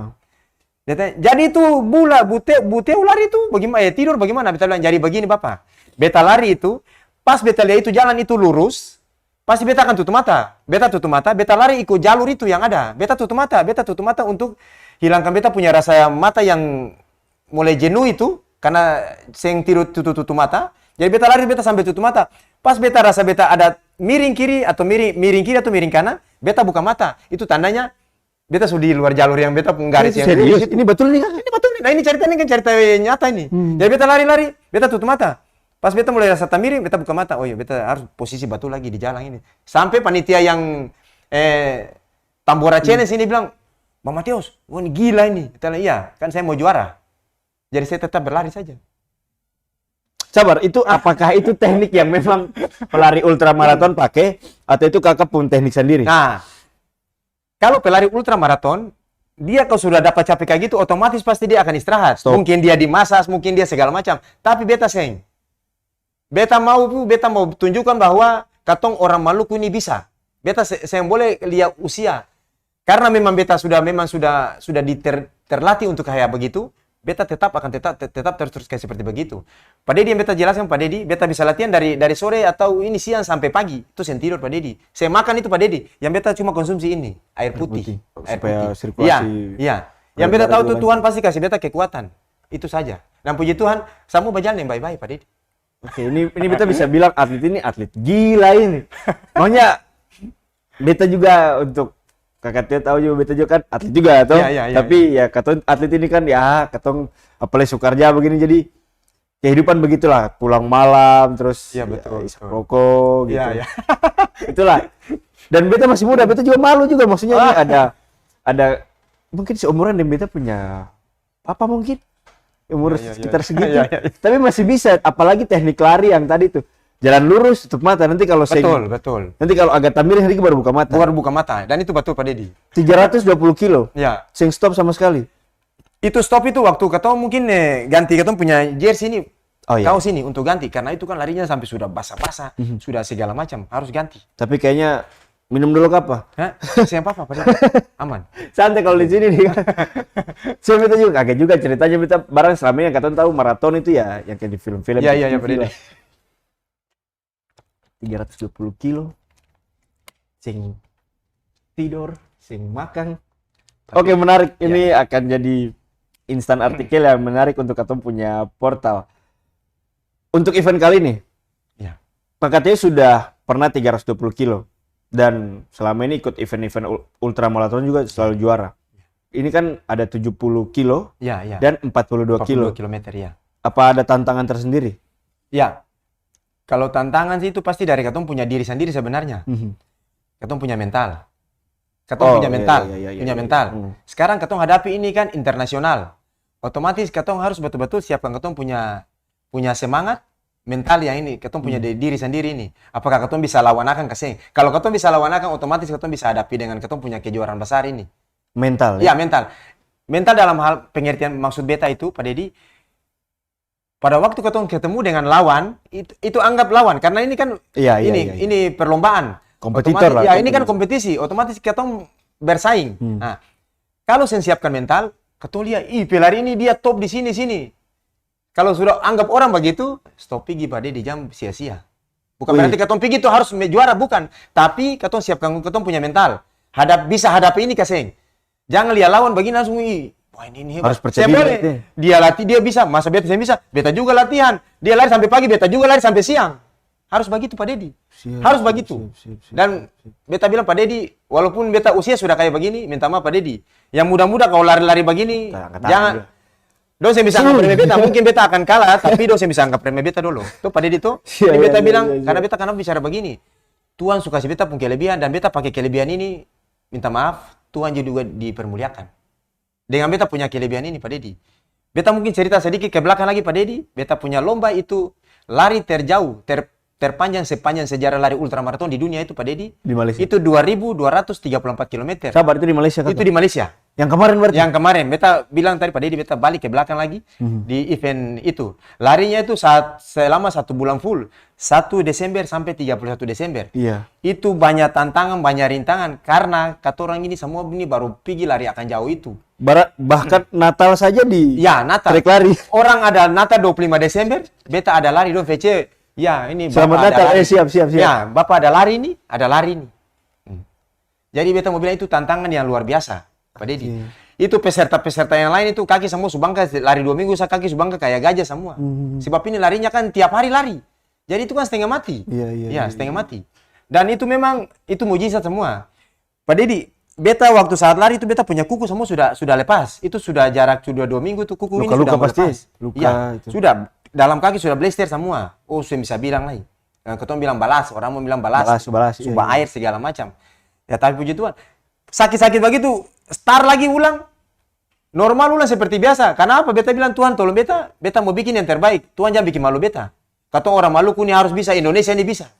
Dia tanya, "Jadi itu bula, bute-, buteu lari itu bagima-, eh, tidor bagimana?" Beta bilang, "Jadi bagini, Bapa. Beta lari itu, pas beta lia itu jalan itu lurus, pasti beta akan tutu mata. Beta tutu mata, beta lari iko jalur itu yang ada. Beta tutu mata, beta tutu mata untuk hilangkan beta punya rasa mata yang mulai jenuh itu, karna seng tidur tutu-tutu mata. Jadi beta lari, beta sampe tutu mata. Pas beta rasa beta ada miring kiri atau miring, miring kiri atau miring kanan, beta buka mata. Itu tandanya beta su di luar jalur yang beta pung garis. Ini yang serius? Ini betul nih, Kak? Ini betul nih. Nah, ini cerita ini kan cerita nyata ini. Hmm. Jadi beta lari-lari, beta tutup mata. Pas beta mulai rasa tamiring, beta buka mata. Oh iya, beta harus posisi batul lagi di jalan ini. Sampe panitia yang, eh, Tambora Challenge ini bilang, "Bang Mateos, wah ini gila ini." Beta bilang, "Iya, kan saya mau juara." Jadi saya tetap berlari saja. Sabar, itu apakah itu teknik yang memang pelari ultramaraton pake, atau itu Kakak pung teknik sendiri? Nah, kalau pelari ultramaraton, dia kalau sudah dapat capek kayak gitu, otomatis pasti dia akan istirahat. Stop. Mungkin dia di-massage, mungkin dia segala macam. Tapi beta seng. Beta mau pu, beta mau tunjukkan bahwa katong orang Maluku ini bisa. Beta se-, seng boleh lia usia. Karna memang beta sudah, memang sudah, sudah di ter-, terlatih untuk kaya bagitu, beta tetap akan tetap, te-, tetap terus, terus kaya seperti bagitu. Pa Dedi yang beta jelaskan, pa Dedi, beta bisa latihan dari, dari sore atau ini siang sampe pagi, itu seng tidor, pa Dedi. Seng makan itu, pa Dedi. Yang beta cuma konsumsi ini, air putih. Air putih. Air putih. Supaya sirkulasi. Iya, iya. Yang beta tahu tuh Tuhan pasti kasi beta kekuatan. Itu saja. Dan puji Tuhan, samua bajalan deng bae-bae, pa Dedi. Oke, ini, ini beta bisa bilang atlet ini atlet gila ini. Maunya beta juga untuk Kakak Tio tahu juga, beta juga kan atlet juga, toh. Iya, iya, iya, tapi iya. Ya, katong atlet ini kan, ya, katong apalagi su karja begini, jadi kehidupan begitulah. Pulang malam, terus, iya, ya, betul, isap betul. Rokok, gitu. Iya, iya. Itulah. Dan beta masih muda, beta juga malu juga. Maksudnya ini ada, ada mungkin seumuran deng beta punya papa mungkin, umur sekitar segitu. Iya, iya, iya. Tapi masih bisa, apalagi teknik lari yang tadi tuh. Jalan lurus, tutup mata. Nanti kalau seng, betul, betul. Nanti kalau agak tamiring sedikit baru buka mata. Baru buka mata. Dan itu betul, Pa Dedi. Tiga ratus dua puluh kilo. Ya. Seng stop sama sekali. Itu stop itu waktu katong mungkin, eh, ganti katong punya jersey ini. Oh, iya. Kaos ini untuk ganti, karena itu kan larinya sampai sudah basah-basah, sudah segala macam, harus ganti. Tapi kayaknya minum dulu kapa? Hah? Seng apa-apa, Pa Dedi. Aman. Santai kalau di sini nih. Saya beta juga kaget juga ceritanya, beta barang selama ini yang katong tahu maraton itu ya, yang kayak di film-film. Iya, iya, iya, Pa Dedi. Tiga ratus dua puluh kilo, seng tidor, seng makang. Oke, menarik. Ini akan jadi instan artikel yang menarik untuk katong punya portal. Untuk event kali ini, ya. Pak Katio sudah pernah tiga ratus dua puluh kilo dan selama ini ikut event-event ul-, ultramaraton juga selalu juara. Ini kan ada tujuh puluh kilo dan empat puluh dua kilo. Empat puluh dua kilometer, ya. Apa ada tantangan tersendiri? Ya, kalau tantangan sih itu pasti dari katong punya diri sendiri sebenarnya. Katong punya mental. Katong punya mental, punya mental. Sekarang katong hadapi ini kan internasional. Otomatis katong harus betul-betul siapkan katong punya, punya semangat mental yang ini, katong punya di-, diri sendiri ini. Apakah katong bisa lawan akang ka seng? Kalau katong bisa lawan akang, otomatis katong bisa hadapi dengan katong punya kejuaraan basar ini. Mental, ya? Iya, mental. Mental dalam hal pengertian maksud beta itu, Pa Dedi, pada waktu katong ketemu dengan lawan, it-, itu anggap lawan, karna ini kan ini, ini perlombaan. Kompetitor lah, ya, ini kan kompetisi, otomatis katong bersaing. Nah, kalo seng siapkan mental, katong lia, "Ih, pelari ini dia top di sini, sini." Kalo sudah anggap orang bagitu, stop pigi, Pa Dedi, jang sia-sia. Bukan berarti katong pigi tu harus me-, juara, bukan. Tapi katong siapkan katong punya mental. Hadap-, bisa hadapi ini ka seng? Jang lia lawan bagini langsung, "Ih, wah, ini, ini hebat." Harus percaya diri. Seng boleh. Dia latih, dia bisa. Masa beta seng bisa? Beta juga latihan. Dia lari sampe pagi, beta juga lari sampe siang. Harus bagitu, Pa Dedi. Harus bagitu. Dan beta bilang, "Pa Dedi, walaupun beta usia sudah kaya bagini, minta maaf, Pa Dedi. Yang muda-muda kalo lari-lari bagini, jangan." Dong seng bisa anggap remeh beta. Mungkin beta akan kalah, tapi dong seng bisa anggap remeh beta dolo. To, Pa Dedi to? Jadi beta bilang, karna beta kanapa bicara bagini? Tuhan su kasi beta pung kelebihan dan beta pake kelebihan ini, minta maaf, Tuhan juga dipermuliakan. Dengan beta punya kelebihan ini, Pa Dedi. Beta mungkin cerita sedikit ke belakang lagi, Pa Dedi. Beta punya lomba itu lari terjauh, ter-, terpanjang sepanjang sejarah lari ultramaraton di dunia itu, Pa Dedi. Di Malaysia. Itu dua ribu dua ratus tiga puluh empat kilometer. Sabar, itu di Malaysia, kan? Itu di Malaysia. Yang kemarin berarti? Yang kemarin. Beta bilang tadi, Pa Dedi, beta balik ke belakang lagi di event itu. Larinya itu saat, selama satu bulan full. Satu Desember sampe tiga puluh satu Desember. Iya. Itu banya tantangan, banya rintangan, karna katorang ini samua ini baru pigi lari akang jauh itu. Bara-, bahkan Natal saja di trek lari. Ya, Natal. Orang ada Natal dua puluh lima Desember, beta ada lari dong V C. Ya, ini Selamat Natal. Eh, siap, siap, siap. Ya, Bapa ada lari ini, ada lari ini. Hmm. Jadi beta mo bilang itu tantangan yang luar biasa, Pa Dedi. Iya. Itu peserta-peserta yang lain itu kaki samua su bangka, lari dua minggu sa kaki su bangka kaya gaja samua. Hmm. Sebab ini larinya kan tiap hari lari. Jadi itu kan stenga mati. Iya, iya, iya, stenga mati. Dan itu memang, itu mujizat samua. Pa Dedi, beta waktu saat lari itu beta punya kuku samua sudah, sudah lepas. Itu sudah jarak sudah dua minggu tuh kuku ini sudah mau lepas. Luka-luka pasti, luka itu. Iya, sudah dalam kaki sudah blester samua. Oh, seng bisa bilang lai. Eh, katong bilang balas, orang mau bilang balas. Balas, balas, iya, iya. Sumbang aer segala macam. Ya, tapi puji Tuhan. Sakit-sakit bagitu, start lagi ulang. Normal ulang seperti biasa. Karna apa? Beta bilang, "Tuhan, tolong beta, beta mo biking yang terbaik. Tuhan jang biking malu beta. Katong orang Maluku ni harus bisa, Indonesia ni bisa."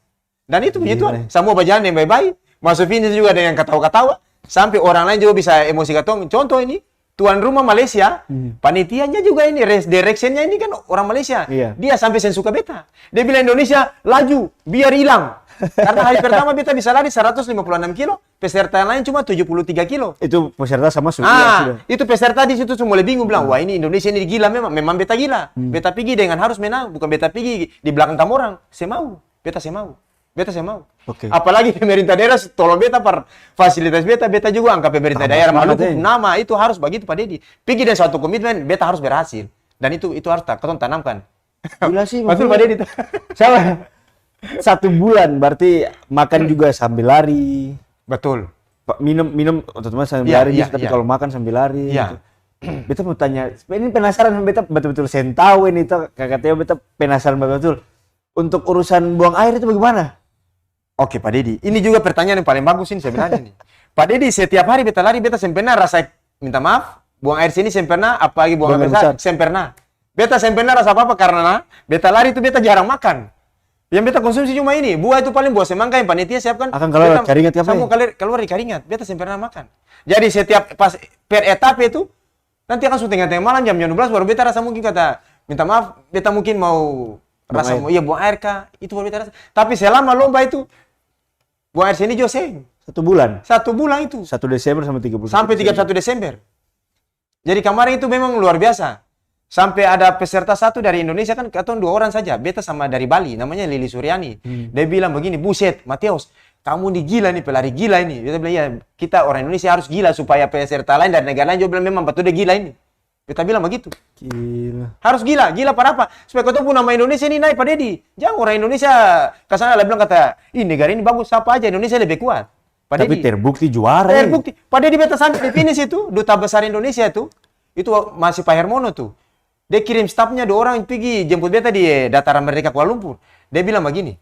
Dan itu puji Tuhan. Iya. Samua bajalang deng bae-bae. Maso finish juga dengan katawa-katawa. Sampe orang laeng juga bisa emosi katong. Contoh ini, tuan rumah Malaysia, hmm, panitianya juga ini, race direction-nya ini kan orang Malaysia. Iya. Dia sampe seng suka beta. Dia bilang, "Indonesia, laju, biar ilang." Karna hari pertama beta bisa lari seratus lima puluh enam kilo, peserta yang lain cuma tujuh puluh tiga kilo. Itu peserta sama su-, iya, sudah. Ah, itu peserta di situ su mulai bingung bilang, "Wah, ini Indonesia ini gila memang, memang beta gila. Hmm. Beta pigi dengan harus menang, bukan beta pigi di belakang kamorang." Seng mau, beta seng mau. Beta seng mau. Oke. Apalagi pemerintah daerah su tolong beta par fasilitas beta, beta juga angka pemerintah daerah Maluku pung nama, itu harus bagitu, Pak Dedi. Pigi deng suatu komitmen, beta harus berhasil. Dan itu, itu harus ta-, katong tanamkan. Gila sih, maksudnya. Betul, Pak Dedi, tuh. Sabar. Satu bulan berarti makan juga sambil lari. Betul. Pa-, minum, minum otomatis sambil lari, iya, bisa, tapi kalau makan sambil lari, gitu. Beta mau tanya, ini penasaran, beta betul-betul seng tahu ini, tuh, Kaka Teo, beta penasaran betul-betul. Untuk urusan buang air itu bagaimana? Oke, Pak Dedi. Ini juga pertanyaan yang paling bagus ini sebenarnya nih. Pak Dedi, setiap hari beta lari, beta seng pernah rasa, minta maaf, buang air sini seng pernah, apalagi buang air besar, seng pernah. Beta seng pernah rasa apa-apa karna beta lari itu beta jarang makan. Yang beta konsumsi cuma ini, buah itu paling buah semangka yang panitia siapkan. Akang kaluar dari karingat ka apa? Beta samua kaluar dari karingat, beta seng pernah makan. Jadi setiap pas per etape itu, nanti akang su tenga-tenga malam jam, jam dua belas baru beta rasa mungkin kata, minta maaf, beta mungkin mau rasa mau, iya, buang air ka, itu baru beta rasa. Tapi selama lomba itu, buang air seni jua seng. Satu bulan? Satu bulan itu. Satu Desember sampai tiga puluh satu Desember. Sampai tiga puluh satu Desember. Jadi kemarin itu memang luar biasa. Sampe ada peserta satu dari Indonesia, kan katong dua orang saja, beta sama dari Bali, namanya Lili Suryani. Hmm. Dia bilang begini, "Buset, Mateos, kamu ni gila ni, pelari gila ini." Beta bilang, "Iya, kita orang Indonesia harus gila supaya peserta lain dari negara lain juga bilang memang batul dia gila ini." Beta bilang bagitu. Gila. Harus gila, gila par apa? Supaya katong pung nama Indonesia ini nae, Pak Dedi. Jang orang Indonesia kasana la bilang kata, "Ih, negara ini bagus, sapa aja Indonesia lebe kuat." Pak Dedi. Tapi terbukti juara, eh. Terbukti. Pak Dedi, beta sampe di finish itu, Duta Besar Indonesia itu, itu masih Pak Hermono tuh. Dia kirim stafnya dua orang pigi jemput beta di, eh, Dataran Merdeka Kuala Lumpur. Dia bilang bagini,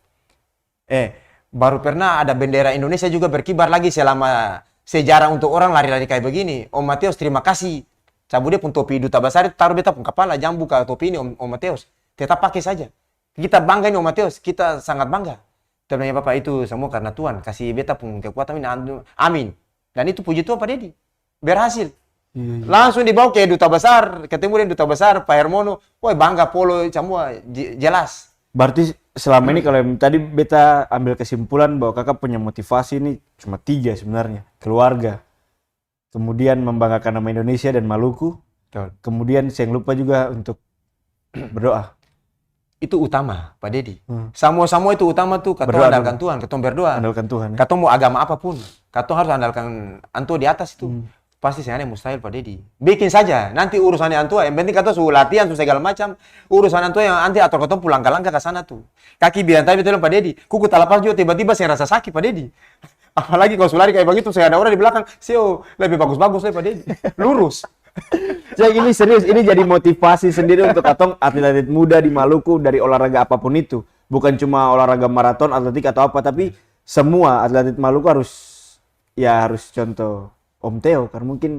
"Eh, baru pernah ada bendera Indonesia juga berkibar lagi selama sejarah untuk orang lari-lari kaya begini. Om Mateos, terima kasih. Cabu dia pung topi Duta Besar itu, taru beta pung kapala, jang buka topi ini, Om, Om Mateos. Tetap pake saja. Kita bangga ini, Om Mateos, kita sangat bangga." Beta bilang, "Ya, Bapa, itu samua karna Tuhan kasi beta pung kekuatan ini, anu, amin." Dan itu puji Tuhan, Pak Dedi. Berhasil. Iya, iya. Langsung dibawa ke Duta Besar, ketemu deng Duta Besar, Pak Hermono. Woi, bangga, polo, samua je-, jelas. Berarti selama ini, hmm, kalau yang tadi beta ambil kesimpulan bahwa Kakak punya motivasi ini cuma tiga sebenarnya. Keluarga, kemudian membanggakan nama Indonesia dan Maluku, betul, kemudian seng lupa juga untuk berdoa. Itu utama, Pak Dedi. Hmm. Samua-samua itu utama tuh, katong andalkan Tuhan, katong berdoa. Andalkan Tuhan, ya. Katong mau agama apapun, katong harus andalkan Antua di atas itu. Hmm. Pasti seng ada yang mustahil, Pak Dedi. Bikin saja, nanti urusan Antua, yang penting katong su latihan, su segala macam, urusan Antua yang nanti ator katong pung langkah-langkah ka sana tuh. Kaki bilang tadi, beta bilang, Pak Dedi, kuku talapas jua tiba-tiba seng rasa saki, Pak Dedi. Apalagi kalo su lari kaya bagitu, seng ada orang di belakang, sio, lebe bagus-bagus lai, Pak Dedi. Lurus. Jadi ini serius, ini jadi motivasi sendiri untuk katong atlet-atlet muda di Maluku dari olahraga apapun itu. Bukan cuma olahraga maraton, atletik atau apa, tapi semua atlet Maluku harus, ya harus contoh Om Teo, karena mungkin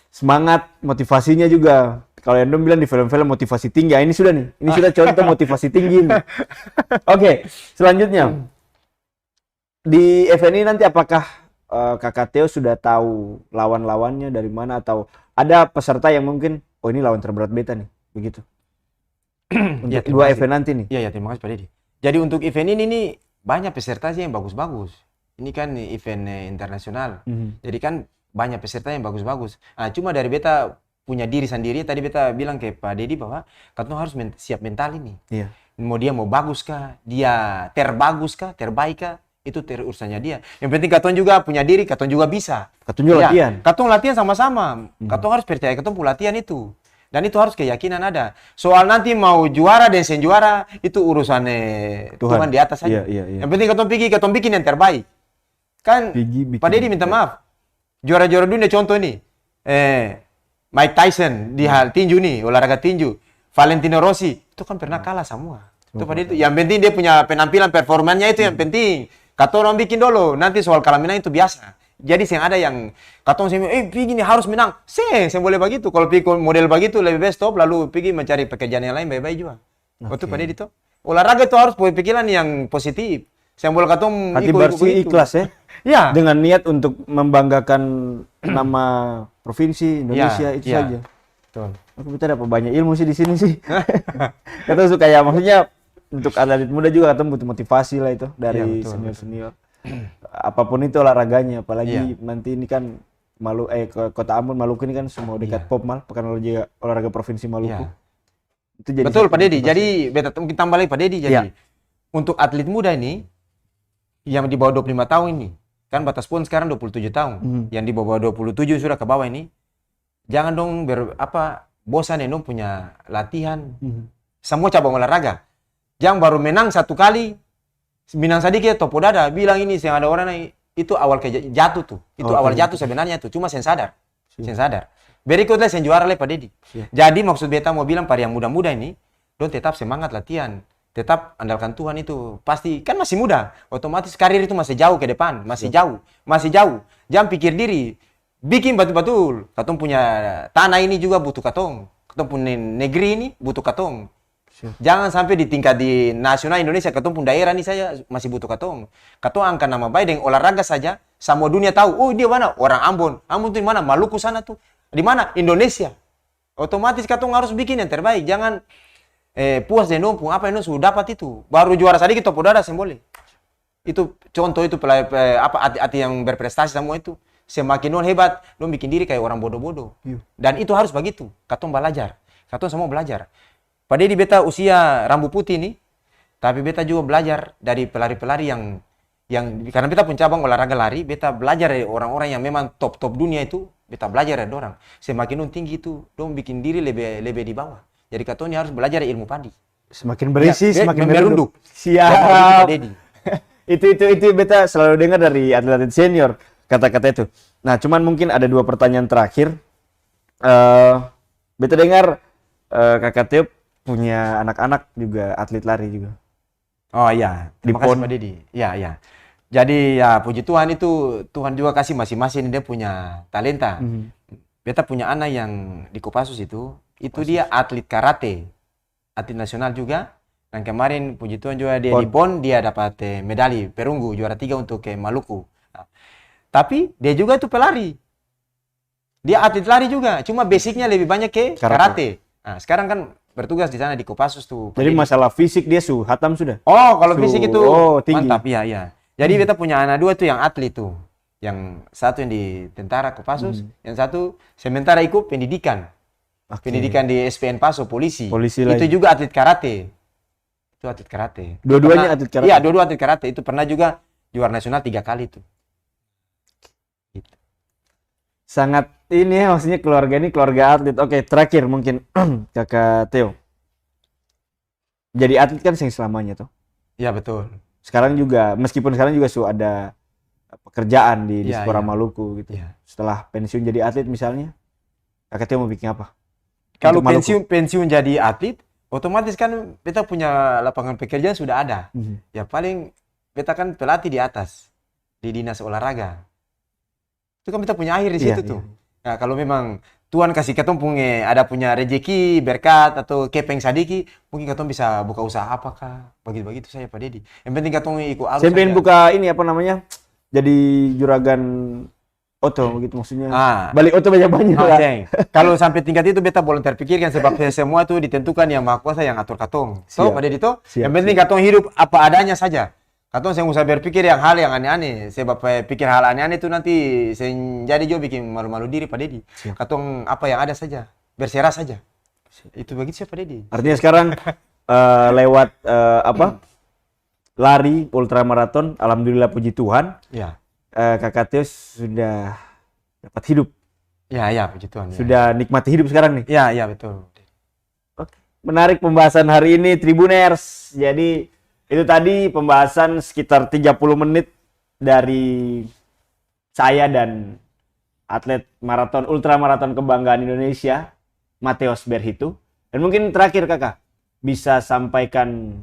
semangat, motivasinya juga. Kalau yang dong bilang di film-film motivasi tinggi, ah, ini sudah nih, ini sudah contoh motivasi tinggi ini. Oke, selanjutnya. Di event ini nanti apakah, eh, Kakak Teo sudah tahu lawan-lawannya dari mana atau ada peserta yang mungkin, "Oh, ini lawan terberat beta nih," begitu? Untuk dua event nanti nih. Iya, terima kasih. Iya, iya, terima kasih, Pak Dedi. Jadi untuk event ini nih banyak peserta sih yang bagus-bagus. Ini kan event, eh, internasional. Mhm. Jadi kan banyak peserta yang bagus-bagus. Ah, cuma dari beta punya diri sandiri, tadi beta bilang ke Pak Dedi bahwa katong harus men-, siap mental ini. Iya. Mau dia mau bagus ka, dia terbagus ka, terbaik ka, itu ter-, urusannya dia. Yang penting katong juga punya diri, katong juga bisa. Katong juga latihan. Iya, katong latihan sama-sama. Hmm. Katong harus percaya katong pung latihan itu. Dan itu harus keyakinan ada. Soal nanti mau juara deng seng juara, itu urusan, eh, Tuhan. Tuhan di atas saja. Iya, iya, iya. Yang penting katong pigi, katong bikin yang terbaik. Kan, Pak Dedi minta maaf. Juara-juara dunia contoh ni, eh, Mike Tyson di hal tinju ni, olahraga tinju, Valentino Rossi, itu kan pernah kalah samua. Itu pada itu, yang penting dia punya penampilan, performanya itu yang penting. Katong orang bikin dolo, nanti soal kalah menang itu biasa. Jadi seng ada yang katong seng, "Eh, pigi ni harus menang." Seng, seng boleh bagitu. Kalau pigi model bagitu, lebih baik stop, lalu pigi mencari pekerjaan yang lain, bae-bae jua. Waktu pada itu, olahraga itu harus punya pikiran yang positif. Seng boleh katong iko-iko begitu. Hati bersih, ikhlas, ya. Ya. Dengan niat untuk membanggakan nama provinsi Indonesia itu saja. Betul. Aku, beta dapat banyak ilmu sih di sini sih. Katong suka ya, maksudnya untuk atlet muda juga katong butuh motivasi lah itu dari senior-senior. Apapun itu olahraganya, apalagi nanti ini kan Malu-, eh, ko-, Kota Ambon, Maluku ini kan semua dekat Pop Mal, Pekan Olahraga, Olahraga Provinsi Maluku. Itu jadi satu motivasi. Betul, Pak Dedi. Jadi, beta mungkin tambah lagi, Pak Dedi. Jadi, untuk atlet muda ini, yang di bawah dua puluh lima tahun ini, kan batas pon sekarang dua puluh tujuh tahun. Yang di bawah dua puluh tujuh sudah ke bawah ini, jangan dong ber-, apa, bosan deng dong punya latihan. Samua cabang olahraga. Jang baru menang satu kali, menang sadiki, topo dada, bilang ini seng ada orang lai. Itu awal ke jatuh tu. Itu awal jatuh sebenarnya tu, cuma seng sadar. Seng sadar. Berikut lai seng juara lai, Pak Dedi. Jadi maksud beta mo bilang par yang muda-muda ini, dong tetap semangat latihan. Tetap andalkan Tuhan itu. Pasti, kan masih muda, otomatis karir itu masih jauh ke depan, masih jauh, masih jauh. Jang pikir diri, biking batul-batul. Katong punya tanah ini juga butuh katong. Katong pung ne-, negeri ini butuh katong. Jangan sampe di tingkat di nasional Indonesia, katong pung daerah ni saja masih butuh katong. Katong angka nama bae deng olahraga saja, samua dunia tau, "Oh, dia mana? Orang Ambon." Ambon tu di mana? Maluku sana tu. Di mana? Indonesia. Otomatis katong harus bikin yang terbaik. Jangan, eh, puas deng dong pung apa yang dong su dapat itu. Baru juara sadiki topo dada seng boleh. Itu contoh itu pela-, pe-, apa, atlet-atlet yang berprestasi samua itu, semakin dong hebat, dong bikin diri kaya orang bodo-bodo. Dan itu harus bagitu, katong balajar. Katong samua balajar. Padahal di beta usia rambu putih ni, tapi beta juga balajar dari pelari-pelari yang, yang, karna beta pung cabang olahraga lari, beta balajar dari orang-orang yang memang top-top dunia itu, beta balajar dari dorang. Semakin dong tinggi itu, dong bikin diri lebe, lebe di bawah. Jadi katong ni harus balajar dari ilmu padi. Semakin berisi, semakin merunduk. Siap. Itu, itu, itu beta selalu dengar dari atlet-atlet senior, kata-kata itu. Nah, cuman mungkin ada dua pertanyaan terakhir. Eh, beta dengar, eh, Kaka Teo punya anak-anak juga atlet lari juga. Oh iya, terima kasih, Pak Dedi. Iya, iya. Jadi ya, puji Tuhan itu, Tuhan juga kasih masing-masing dia punya talenta. Beta punya ana yang di Kopassus itu, itu dia atlet karate. Atlet nasional juga. Dan kemarin, puji Tuhan juga, dia di pon, dia dapat, eh, medali perunggu, juara tiga untuk, eh, Maluku. Nah, tapi dia juga itu pelari. Dia atlet lari juga, cuma basicnya lebih banyak ke karate. Nah, sekarang kan bertugas di sana di Kopassus tuh, Pak Dedi. Jadi masalah fisik dia su hatam sudah? Oh, kalau fisik itu mantap, iya, iya. Jadi beta punya anak dua tuh yang atlet tuh. Yang satu yang di tentara Kopassus, yang satu sementara ikut pendidikan. Pendidikan di S P N Paso, polisi. Polisi lagi. Itu juga atlet karate. Itu atlet karate. Dua-duanya atlet karate? Iya, dua-dua atlet karate. Itu pernah juga juara nasional tiga kali itu. Gitu. Sangat ini ya, maksudnya keluarga ini keluarga atlet. Oke, terakhir mungkin Kaka Teo. Jadi atlet kan seng selamanya toh. Iya, betul. Sekarang juga, meskipun sekarang juga su ada pekerjaan di, di Diaspora Maluku gitu. Iya. Setelah pensiun jadi atlet misalnya, Kaka Teo mau bikin apa? Kalau pensiun, pensiun jadi atlet, otomatis kan beta punya lapangan pekerjaan sudah ada. Ya paling beta kan pelatih di atas, di dinas olahraga. Itu kan beta punya akhir di situ tuh. Nah, kalau memang Tuhan kasi katong pung, eh, ada punya rejeki, berkat, atau kepeng sadiki, mungkin katong bisa buka usaha apa ka, bagitu-bagitu saja, Pak Dedi. Yang penting katong iko arus saja. Saya pengen buka ini, apa namanya, jadi juragan oto gitu maksudnya. Bali oto banyak-banyak lah. Kalau sampai tingkat itu beta bolong terpikirkan sebab semua itu ditentukan Yang Maha Kuasa yang ator katong. Toh, Pak Dedi toh? Yang penting katong hidup apa adanya saja. Katong seng usah berpikir yang hal yang aneh-aneh, sebab, eh, pikir hal aneh-aneh tu nanti seng jadi jua biking malu-malu diri, Pak Dedi. Katong apa yang ada saja, berserah saja. Itu begitu saja, Pak Dedi. Artinya sekarang, eh, lewat, eh, apa, lari ultramaraton, alhamdulillah, puji Tuhan, eh, Kaka Teo sudah dapat hidup. Ya, ya, puji Tuhan, ya. Sudah nikmati hidup sekarang nih. Ya, ya, betul. Oke. Menarik pembahasan hari ini, Tribuners. Jadi, itu tadi pembahasan sekitar tiga puluh menit dari saya dan atlet maraton, ultramaraton kebanggaan Indonesia, Mateos Berhitu. Dan mungkin terakhir, Kaka, bisa sampaikan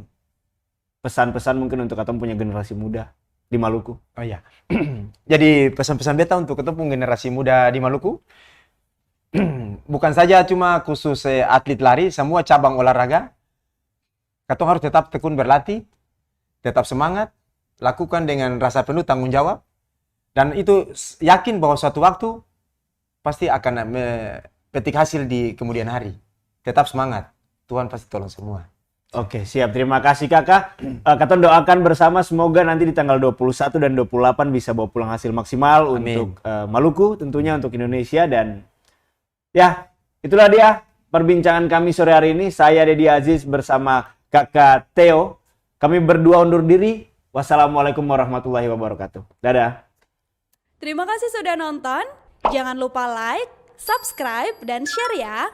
pesan-pesan mungkin untuk katong punya generasi muda di Maluku. Oh iya. Jadi pesan-pesan beta untuk katong pung generasi muda di Maluku, bukan saja cuma khusus, eh, atlet lari, samua cabang olahraga, katong harus tetap tekun berlatih, tetap semangat, lakukan dengan rasa penuh tanggung jawab, dan itu s-, yakin bahwa suatu waktu pasti akan me-, petik hasil di kemudian hari. Tetap semangat, Tuhan pasti tolong semua. Oke, siap. Terima kasih, Kaka. Eh, katong doakan bersama, semoga nanti di tanggal dua puluh satu dan dua puluh delapan bisa bawa pulang hasil maksimal. Amin. Untuk, eh, Maluku, tentunya untuk Indonesia. Dan ya, itulah dia perbincangan kami sore hari ini. Saya Dedi Aziz bersama Kaka Theo. Kami berdua undur diri. Wassalamualaikum warahmatullahi wabarakatuh. Dadah. Terima kasih sudah nonton. Jangan lupa like, subscribe, dan share ya.